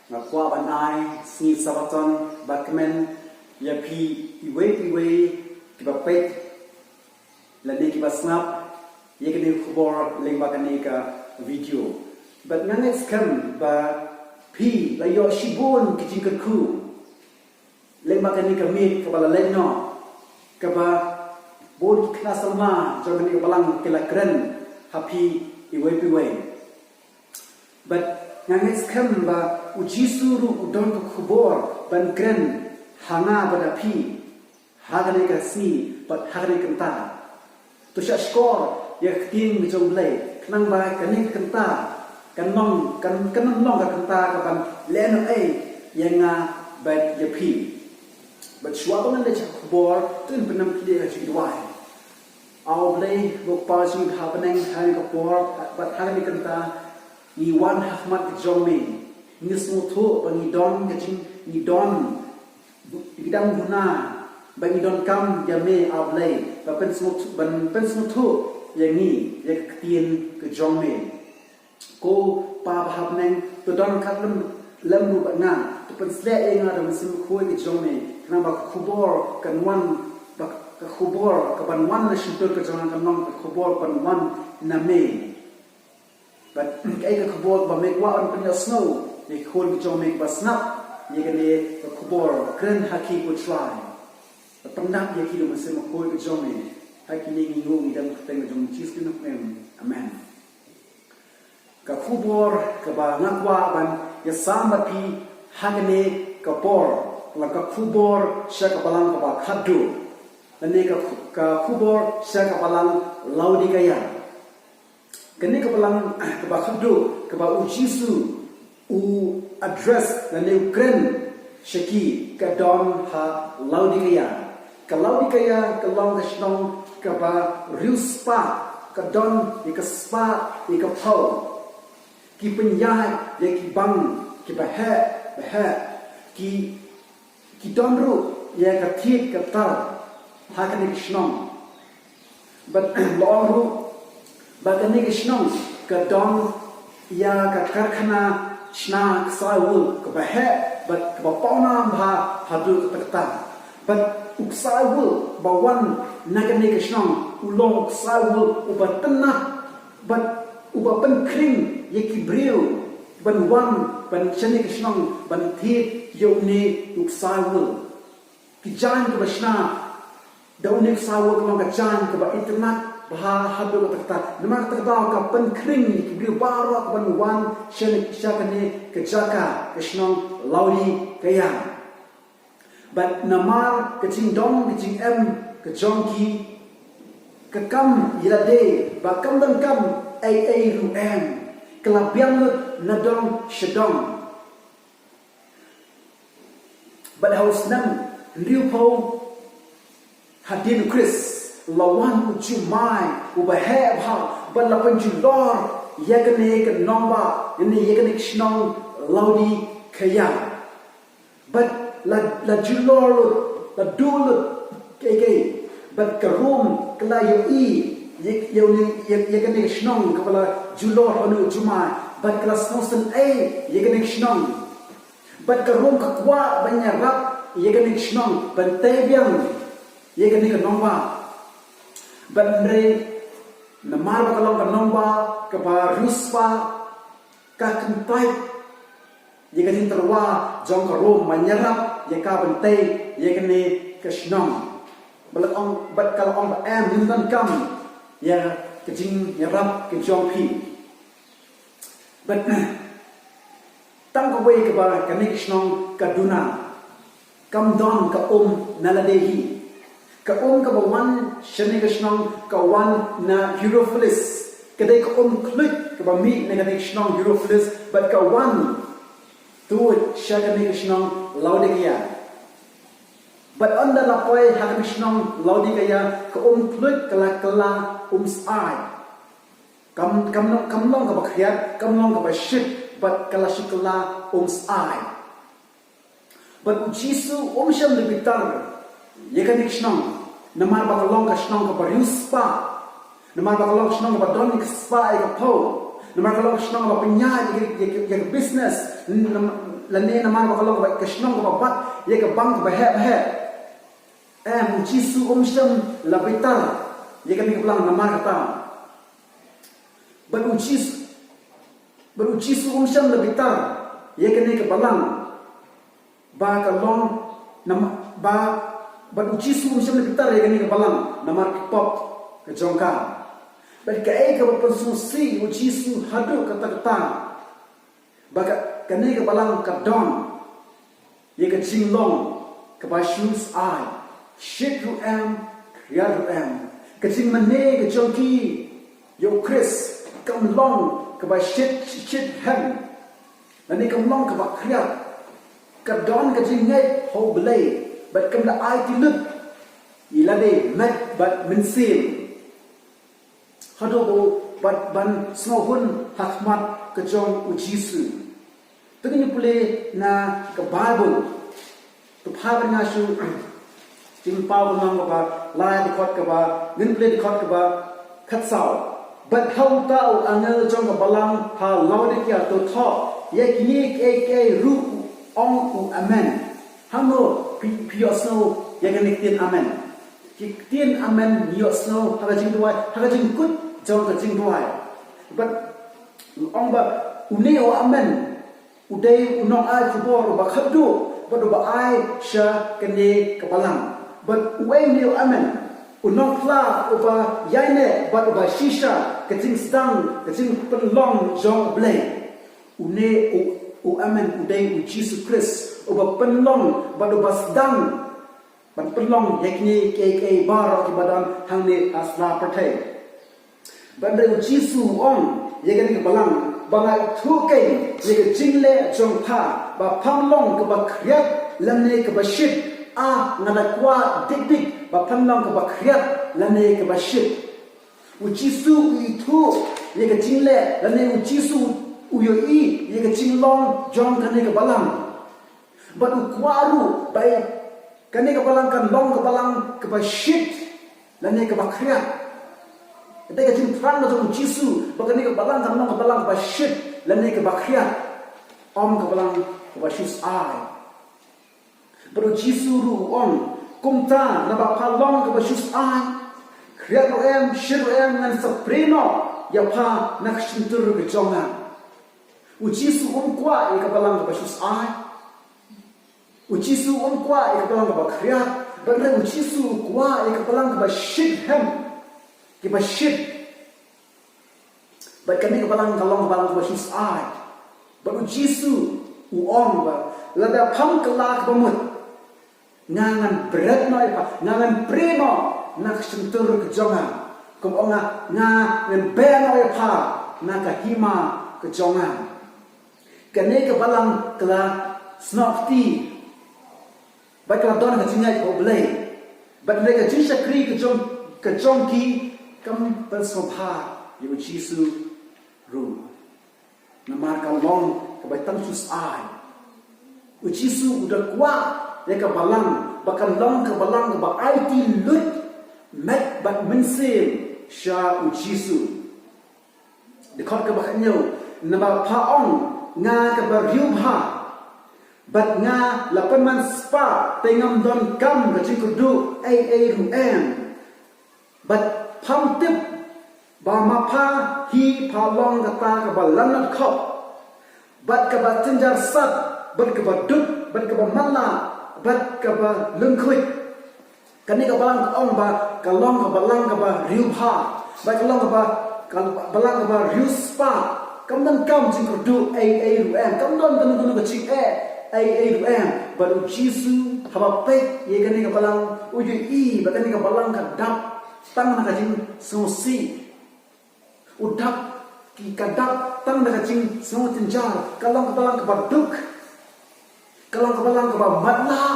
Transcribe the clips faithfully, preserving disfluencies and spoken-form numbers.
Nga kwah ban ai sngi Sabbaton bakmen ïa phi iwei pa iwei kiba peit lane kiba sngap ïa kane ka khubor lyngba kane ka video. Bad nga ngeit skhem ba phi la ïoh shibun ki jingkyrkhu lyngba kane ka miet kaba la leit noh, kaba bun ki khynnah samla jong kane ka balang ki la kren ha phi iwei pa iwei. Bad nga ngeit skhem ba U Jisu ruh u don ka khubor ban kren ha nga bad ha phi ha kane ka sngi bad ha kane ka kynta. To shah shkor ïa ka ktien ka jong U Blei, khnang ba kane ka kynta kan long, kan, kan long ka kynta kaban leh noh ei ïa nga bad ïa phi. Bad shuwa ba ngan leit sha ka khubor, to ngin pyndem khlieh ha ka jingduwai. A U Blei, ko Kpa jong ngi ha bneng, ha kane ka por bad ha kane ka kynta ngi wan ha khmat ka jong me. Ngi sngewthuh ba ngi don ka jing, ngi don, ngi dang duna ba ngi donkam ïa me, A Blei, ba pynsngewthuh, ban pynsngewthuh ïa ngi ïa ka ktien ka jong me. Ko Pa ba ha bneng, to don ryngkat lem, lem ruh bad nga, to pynshlur ïa nga da U Mynsiem Bakhuid ka jong me, khnang ba ka khubor kan wan, ba ka khubor kaban wan na shyntur ka jong nga kan long ka khubor ban wan na me. Bad kaei ka khubor ba me kwah ban pynïohsngew ïa ki khun ki jong me kiba sngap ïa kane ka khubor, kren ha ki, ko Trai. Bad pyndap ïa ki da U Mynsiem Bakhuid ka jong me. Ha kine ngi ong ngi dang kyrteng ka jong U Jisu Khrist. Amen. Ka khubor kaba nga kwah ban ïasam bad phi ha kane ka por, ka long ka khubor sha ka balang kaba khatduh. Lane ka khu-, ka khubor sha ka balang Laodikaia. Kane ka balang kaba khatduh kaba U Jisu u address lane u kren sha ki ka don ha Laodikaia. Ka Laodikaia ka long ka shnong kaba riewspah, ka don ïa ka spah ïa ka phew. Ki pynïaid ïa ki bang kiba heh ba heh. Ki, ki don ruh ïa ka thied ka tar ha kane ka shnong. Bad la ong ruh ba kane ka shnong ka don ïa ka karkhana shna ksai wul kaba heh bad kaba pawnam bha haduh katta katta. Bad u ksai wul ba wan na kane ka shnong u long u ksai wul uba tynnat, bad uba pynkhring ïa ki briew ban wan ban shane ka shnong ban thied ïa une u ksai wul. Ki jaiñ kiba shna da une u ksai wul ka long ka jaiñ kaba itynnat bha haduh katta katta. Namar kata ka daw ka pynkhring ïa ki briew baroh ban wan sha, sha kane ka jaka, ka shnong Laodikaia. Bad namar ka jingdon ka jingem ka jong ki, ka kam ïalade ba kam donkam ei ei ruh em, ka la biang lut na dong sha dong. Bad ha u snem hynriewphew hadien u Khrist la wan u jumai uba heh bha bad la pynjulor ïa kane ka nongbah, ïa kane ka shnong Laodikaia. Bad la, la julor lut, la duh lut kiei kiei. Bad ka Rom ka la ïohi ïa, ïa, ïa, ïa kane ka shnong kaba la julor ha une u jumai. Bad ka la sngewsynei ïa kane ka shnong. Bad ka Rom ka kwah ban ïarap ïa kane ka shnong ban tei biang ïa kane ka nongbah. Bad hynrei namar ba ka long ka nongbah kaba riewspah, ka kyntait ïa ka jingtyrwa jong ka Rom ban ïarap ïa ka ban tei ïa kane ka shnong. Bad la ong, bad ka la ong ba em, ngim donkam ïa ka jingïarap ka jong phi. Bad tang kawei kaba kane ka shnong ka duna. Kam don ka um na lade hi. Ka um kaba wan shane ka shnong ka wan na Hierapolis. Ka dei ka um khluit kaba mih na kane ka shnong Hierapolis bad ka wan tuid sha kane ka shnong Laodikaia. Bad ynda la poi ha kane ka shnong Laodikaia ka um khluit ka la kylla um shai. Kam, kam long, kam long kaba khriat, kam long kaba shit, bad ka la shu kylla um shai. Bad u Jisu um shym la bitar ïa kane ka shnong, namar ba ka long ka shnong kaba riewspah, namar ba ka long ka shnong kaba don ïa ka spah ïa ka phew, namar ka long ka shnong kaba pynïaid ïa ka, ïa ka, ïa ka business, nam-, Lane namar ba ka long kaba ka shnong kaba bat ïa ka bang kaba heh ba heh. Em, u Jisu um shym la bitar ïa kane ka balang namar kata. Bad u Jisu, bad u Jisu um shym la bitar ïa kane ka balang. Ba ka long nam-, ba, bad u Jisu um shym la bitar ïa kane ka balang namar ki pop ka jong ka. Bad kaei kaba pynsngewsih u Jisu haduh katta katta. Ba ka, kane ka balang ka don ïa ka jinglong kaba shu sah ai, shit ruh em, khriat ruh em. Ka jingmane ka jong ki ïa u Khrist kam long kaba shit, shit hem. Lane kam long kaba khriat. Ka don ka jingngeit ha u Blei bad kam da aiti lut ïa lade met bad mynsiem. Haduh ba u, ban, ban sngewhun ha khmat ka jong u Jisu. Te ngin ïa pule na ka Baibl. Te phai bad nga sha Jingpynpaw Lynnong kaba lai, dkhot kaba, ngin pule dkhot kaba khatsaw. Bad ha uta u angel jong ka balang ha Laodikia to thoh ïa kine kiei kiei ruh, u ong u Amen. Hangno phi, phi ïohsngew ïa kane ka ktien amen? Ki ktien amen ngi ïohsngew ha ka jingduwai, ha ka jingkut jong ka jingduwai. Bad u ong ba une u Amen u dei u nongai khubor uba khatduh bad uba ai sha kane ka balang. Bad uei une u Amen? U nongphla uba ïaineh bad uba shisha ka jingsdang, ka jingpynlong jong u Blei. Une u, u Amen u dei u Jisu Khrist uba pynlong bad uba sdang ban pynlong ïa kine kiei kiei baroh kiba don hangne ha sla pyrthei. Bad hynrei u Jisu u ong ïa kane ka balang ba nga ithuh kein ïa ka jingleh jong pha ba pham long kaba khriat lane kaba shit. Ah, nga da kwah dik dik ba phan long kaba khriat lane kaba shit. U Jisu u ithuh ïa ka jingleh lane u Jisu u ïohi ïa ka jinglong jong kane ka balang. Bad u kwah ruh ba ïa kane ka balang kan long ka balang kaba shit lane kaba khriat. Kata ka jingthrang ka jong u Jisu ba kane ka balang kan long ka balang kaba shit lane kaba khriat, ym ka balang kaba shu sah ai. Bad u Jisu ruh u ong, kumta naba pha long kaba shu sah ai, khriat ruh em, shit ruh em, ngan sa prie noh ïa pha na ka shyntur ka jong nga. U Jisu um kwah ïa ka balang kaba shu sah ai. U Jisu um kwah ïa ka balang kaba khriat. Bad hynrei u Jisu u kwah ïa ka balang kaba shit hem, kiba shit. Bad kane ka balang ka long ka balang kaba shu sah ai. Bad u Jisu u ong ba lada pham kylla kaba mut, nga ngan bret noh ïa pha, nga ngan prie noh na ka shyntur ka jong nga. Kum ong nga, nga ngan beh noh ïa pha na ka hima ka jong nga. Kane ka balang ka la snoh kti bad ka la don ka jingngeit ha u Blei. Bad hynrei ka jingshakri ka jong, ka jong ki kam pynsngewbha ïa u Jisu ruh. Namar ka long kaba tang shu sah ai. U Jisu u da kwah ïa ka balang ba kan long ka balang kaba aiti lut met bad mynsiem sha u Jisu. Dkhot kaba khathynñiew, naba pha ong, nga kaba riewbha bad nga la pynman spah, te ngam donkam ka jingkyrduh ei ei ruh em. Bad pham tip ba ma pha hi pha long kata kaba lanot khop, bad kaba jynjar sat, bad kaba duk, bad kaba matlah, bad kaba lyngkhuid. Kane ka balang ka ong ba ka long ka balang kaba riewbha, bad ka long kaba, ka balang kaba riewspah. Kam donkam jingkyrduh ei ei ruh em, kam don kano kano ka jingeh ei ei ruh em. Bad u Jisu haba peit ïa kane ka balang u ïohi ba kane ka balang ka dap tang na ka jingsngewsih. U dap, ki, ka dap tang na ka jingsngewjynjar. Ka long ka balang kaba duk, ka long ka balang kaba matlah,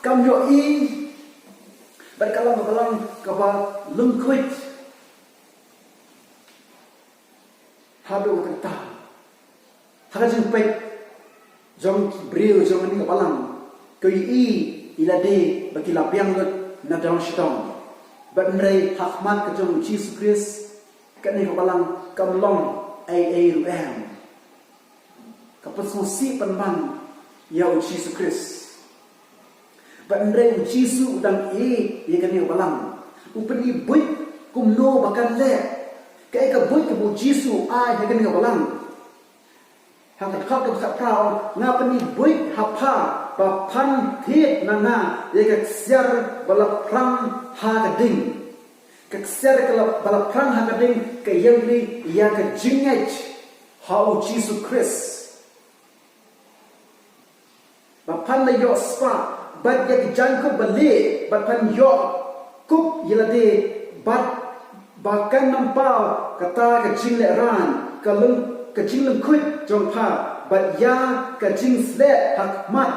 kam ïohi, bad ka long ka balang kaba lyngkhuid. Haduh katta, ha ka jingpeit jong ki briew jong kane ka balang, ki ïohi ïa lade ba ki la biang lut na dong sha dong. Bad hynrei ha khmat ka jong u Jisu Khrist, kane ka balang kam long ei ei ruh em. Ka pynsngewsih pynban ïa u Jisu Khrist. Bad hynrei u Jisu u dang ïeit ïa kane ka balang. U pyni buit kumno ba kan leh. Kaei ka buit kaba u Jisu u ai ha kane ka balang? Ha ka dkhot kaba khatphra, nga pyni buit ha pha ba phan thied na nga ïa ka ksiar ba la phrang ha ka ding. Ka ksiar ka la, ba la phrang ha ka ding ka ïeng pli ïa ka jingngeit ha u Jisu Khrist. Ba phan da ïoh spah bad ïa ki jaiñkup ba lieh, bad phan ïoh kup ïa lade bad ba kan ym paw kata ka jinglehrain, ka leng, ka jinglyngkhuid jong pha, bad ïa ka jingsleh ha khmat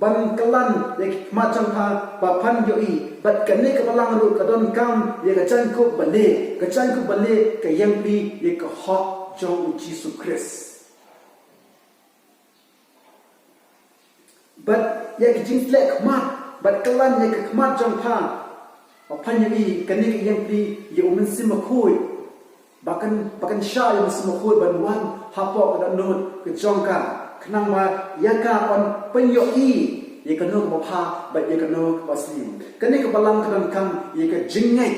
ban kylla ïa ki khmat jong pha ba phan ïohi. Bad kane ka balang ruh ka donkam ïa ka jaiñkup ba lieh, ka jaiñkup ba lieh ka ïeng pli ïa ka hok jong u Jisu Khrist. Bad ïa ka jingsleh khmat bad kylla ïa ka khmat jong pha ba phan ïohi, kane ka ïeng pli ïa u Mynsiem Bakhuid. Ba kan, ba kan shah ïa u Mynsiem Bakhuid ban wan hapoh ka dohnud ka jong ka, khnang ba ïa ka yn pynïohi ïa kano kaba bha bad ïa kano kaba sniew. Kane ka balang ka donkam ïa ka jingngeit,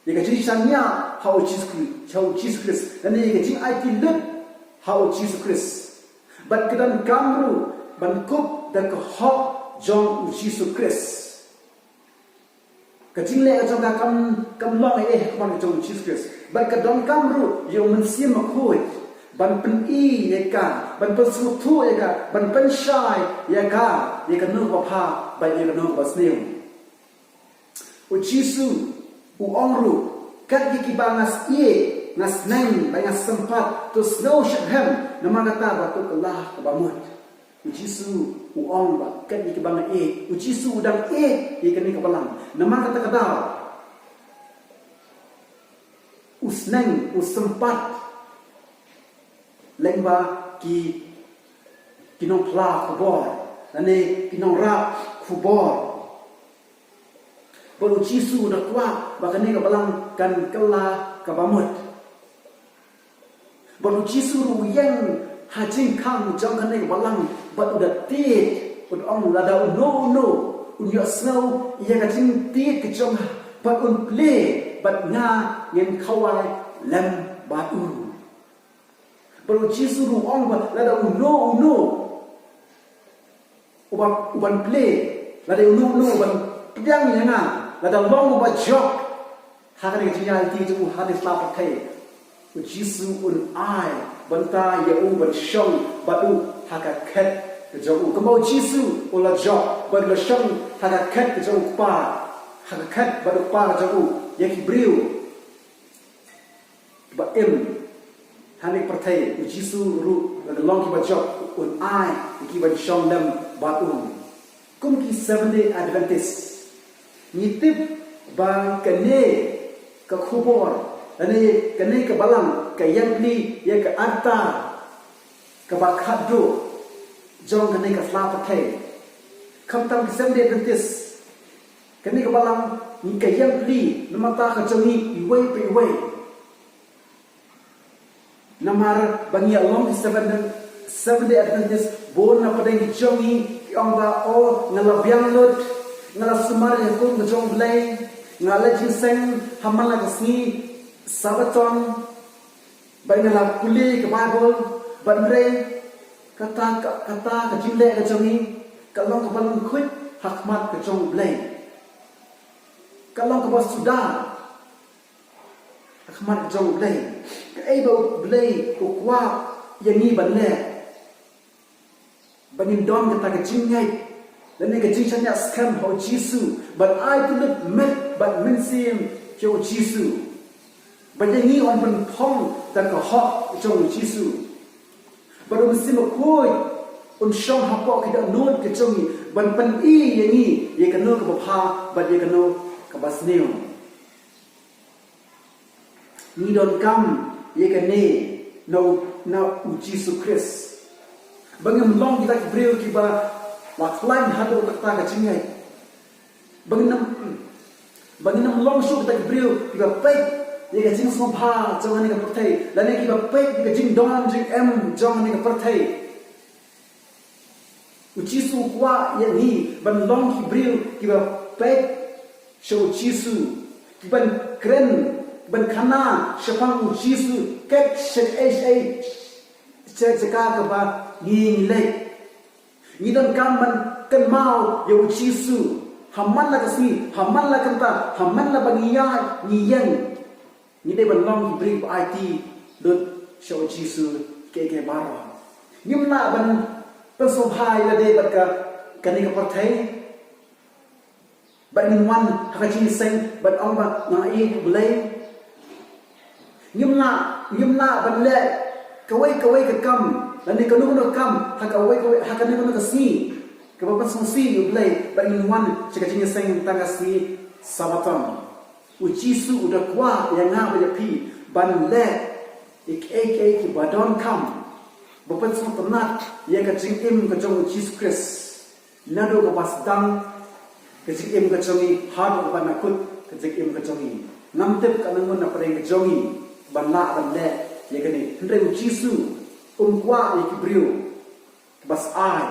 ïa ka jingshaniah ha u Jisu Khrist, ha u Jisu Khrist, lane ïa ka jingaiti lut ha u Jisu Khrist. Bad ka donkam ruh ban kup da ka hok jong u Jisu Khrist. Ka jingleh ka jong ka kam, kam long ei ei ha khmat ka jong u Jisu Khrist. Bad ka donkam ruh ïa u Mynsiem Bakhuid ban pyni ïa ka, ban pynsngewthuh ïa ka, ban pynshai ïa ka ïa kano kaba bha bad ïa kano kaba sniew. U Jisu u ong ruh, kat ïa kiba nga ïeit, nga sneng bad nga sympat, to sngew shitrhem, namar kata ba to kylla kaba mut. U Jisu u ong ba kat ïa kiba nga ïeit. U Jisu u dang ïeit ïa kane ka balang. Namar kata ka daw u sneng, u sympat lyngba ki, ki nongphla khubor lane ki nongrah khubor. Bad u Jisu u da kwah ba kane ka balang kan kylla kaba mut. Bad u Jisu ruh u ïeng ha jingkhang jong kane ka balang bad u da tied, u da ong, lada uno uno un ïohsngew ïa ka jingtied ka jong nga bad un plie, bad nga ngin khawai lem bad u. Bad u Jisu ruh u ong ba lada uno uno uban, uban plie, lada uno uno uban pdiang ïa nga, lada long uba jop ha kane ka jingïaid lynti jong u ha kane ka sla pyrthei, u Jisu un ai bynta ïa u ban shong bad u ha ka khet ka jong u. Kumba u Jisu u la jop bad u la shong ha ka khet ka jong u Kpa, ha ka khet bad u Kpa ka jong u, ïa ki briew ba im ha kane ka pyrthei, u Jisu ruh, lada long kiba jop, un ai ïa ki ban shong lem bad u. Kum ki Seventh Day Adventist, ngi tip ba kane ka khubor lane kane ka balang ka ïeng pli ïa ka arta kaba khatduh jong kane ka sla pyrthei. Khamtam ki Seventh Day Adventist, kane ka balang ngi, ka ïeng pli na ka bynta ka jong ngi iwei pa iwei. Namar ba ngi ïa long ki Seventh, Seventh Day Adventist, bun na pdeng ki jong ngi ki ong ba, o, nga la biang lut, nga la sumar ïa ka hukum ka jong u Blei, nga la leit jingïaseng ha man la ka sngi Sabbaton, bad nga la pule ka Baibl, bad hynrei kata ka, kata ka jingleh ka jong ngi ka long kaba lyngkhuid ha khmat ka jong u Blei. Ka long kaba suda ha khmat ka jong u Blei. Kaei ba u Blei u kwah ïa ngi ban leh? Ba ngin don kata ka jingngeit lane ka jingshaniah skhem ha u Jisu, ban aiti lut met bad mynsiem ïa u Jisu. Ba ïa ngi yn pynphong da ka hok jong u Jisu. Bad u Mynsiem Bakhuid un shong hapoh ki dohnud ki jong ngi ban pyni ïa ngi ïa kano kaba bha bad ïa kano kaba sniew. Ngi donkam ïa kane na u, na u Jisu Khrist. Ba ngim long kita ki briew kiba la khlaiñ haduh katta ka jingngeit. Ba ngin ym, ba ngin ym long shuh kita ki briew kiba peit ïa ka jingsngewbha jong kane ka pyrthei, lane kiba peit ïa ka jingdon jingem jong kane ka pyrthei. U Jisu u kwah ïa ngi ban long ki briew kiba peit sha u Jisu, kiban kren, kiban khana shaphang u Jisu kat sha ei sha ei, sha jaka kaba ngi ngi leit. Ngi donkam ban kynmaw ïa u Jisu ha man la ka sngi, ha man la ka kynta, ha man la ba ngi ïaid ngi ïeng. Ngi dei ban long ki briew ba aiti lut sha u Jisu kiei kiei baroh. Ngim lah ban pynsngewbha ïa lade bad ka, kane ka pyrthei. Bad ngin wan ha ka jingïaseng bad ong ba nga ïeit ïa u Blei. Ngim lah, ngim lah ban leh kawei kawei ka kam lane kano kano ka kam ha kawei kawei, ha kano kano ka sngi kaba pynsngewsih ïa u Blei bad ngin wan sha ka jingïaseng tang ka sngi Sabbaton. U Jisu u da kwah ïa nga bad ïa phi ban leh ïa kiei kiei kiba donkam ba pynsngewtynnat ïa ka jingim ka jong u Jisu Khrist. Naduh kaba sdang ka jingim ka jong ngi haduh kaba na kut ka jingim ka jong ngi, ngam tip katno ngut na pdeng ka jong ngi ban lah ban leh ïa kane. Hynrei u Jisu um kwah ïa ki briew kiba shai.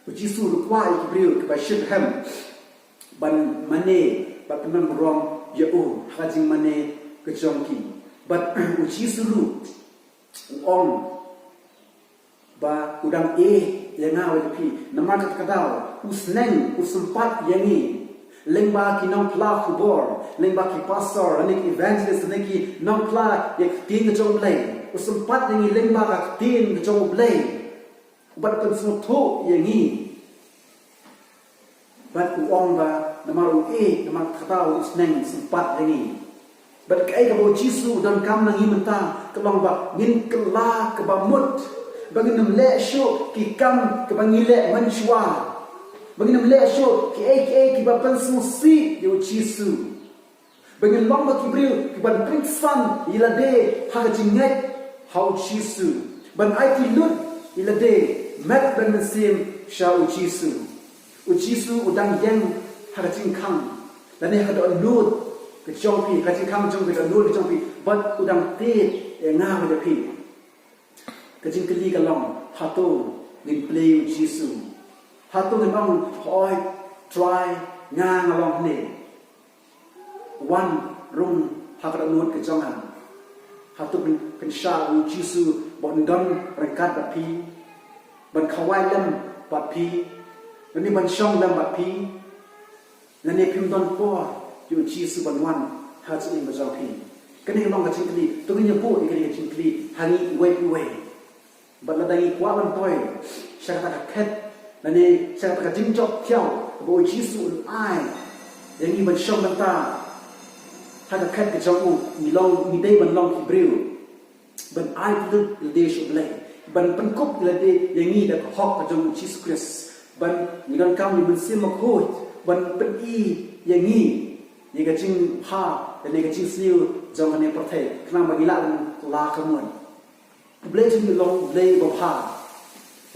U Jisu u kwah ïa ki briew kiba shitrhem ban mane bad pynbna burom ïa u ha ka jingmane ka jong ki. Bad u Jisu ruh u ong ba u dang ïeit ïa nga bad ïa phi. Namar kata ka daw u sneng, u sympat ïa ngi lyngba ki nongphla khubor, lyngba ki pastor lane ki evangelist lane ki nongphla ïa ka ktien ka jong u Blei. U sympat ïa ngi lyngba ka ktien ka jong u Blei. Bad pynsngewthuh ïa ngi. Bad u ong ba namar u ïeit, namar kata u sneng sympat ïa ngi. Bad kaei kaba u Jisu u donkam na ngi mynta ka long ba ngin kylla kaba mut, ba ngin ym leh shuh ki kam kiba ngi leh mynshuwa, ba ngin ym leh shuh kiei kiei kiba pynsngewsih ïa u Jisu. Ba ngin long ba ki briew kiban pynksan ïa lade ha ka jingngeit ha u Jisu, ban aiti lut ïa lade met bad mynsiem sha u Jisu. U Jisu u dang ïeng ha ka jingkhang lane ha ka dohnud ka jong phi, ha ka jingkhang jong ka dohnud ka jong phi, bad u dang tied ïa nga bad ïa phi. Ka jingkylli ka long, hato ngin plie ïa u Jisu? Hato ngin ong, hooid Trai, nga nga long hangne, wan rung ha ka dohnud ka jong nga? Hato phin, phin shah ïa u Jisu ba un don ryngkat bad phi, ban khawai lem bad phi, lane ban shong lem bad phi? Lane phim don por ïa u Jisu ban wan ha ka jingim ka jong phi? Kane ka long ka jingkylli. To ngin ïa buh ïa kane ka jingkylli ha ngi iwei pa iwei. Bad lada ngi kwah ban poi sha kata ka khet lane sha kata ka jingjop thiaw kaba u Jisu un ai ïa ngi ban shong bynta ha ka khet ka jong u, ngi long, ngi dei ban long ki briew ban ai khublei ïa lade sha u Blei, ban pynkup ïa lade, ïa ngi da ka hok ka jong u Jisu Khrist, ban, ngi donkam ïa u Mynsiem Bakhuid ban pyni ïa ngi ïa ka jingbha lane ka jingsniew jong kane ka pyrthei, khnang ba ngin lah ban kylla ka mut. U Blei jong ngi u long u Blei babha.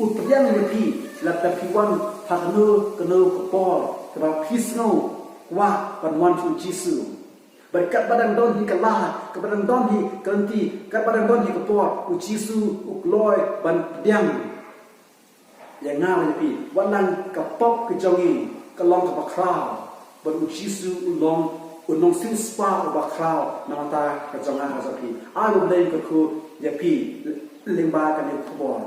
U pdiang ïa phi lada phi wan ha kano kano ka por kaba phi sngew kwah ban wan sha u Jisu. Bad katba dang don hi ka lad, katba dang don hi ka lynti, katba dang don hi ka por, u Jisu u kloi ban pdiang ïa nga bad ïa phi. Wat la ka pop ka jong ngi ka long kaba khraw, bad u Jisu u long u nongsiewspah uba khraw na ka bynta ka jong nga ka jong phi. Ai ba U Blei un kyrkhu ïa phi lyngba kane ka khubor.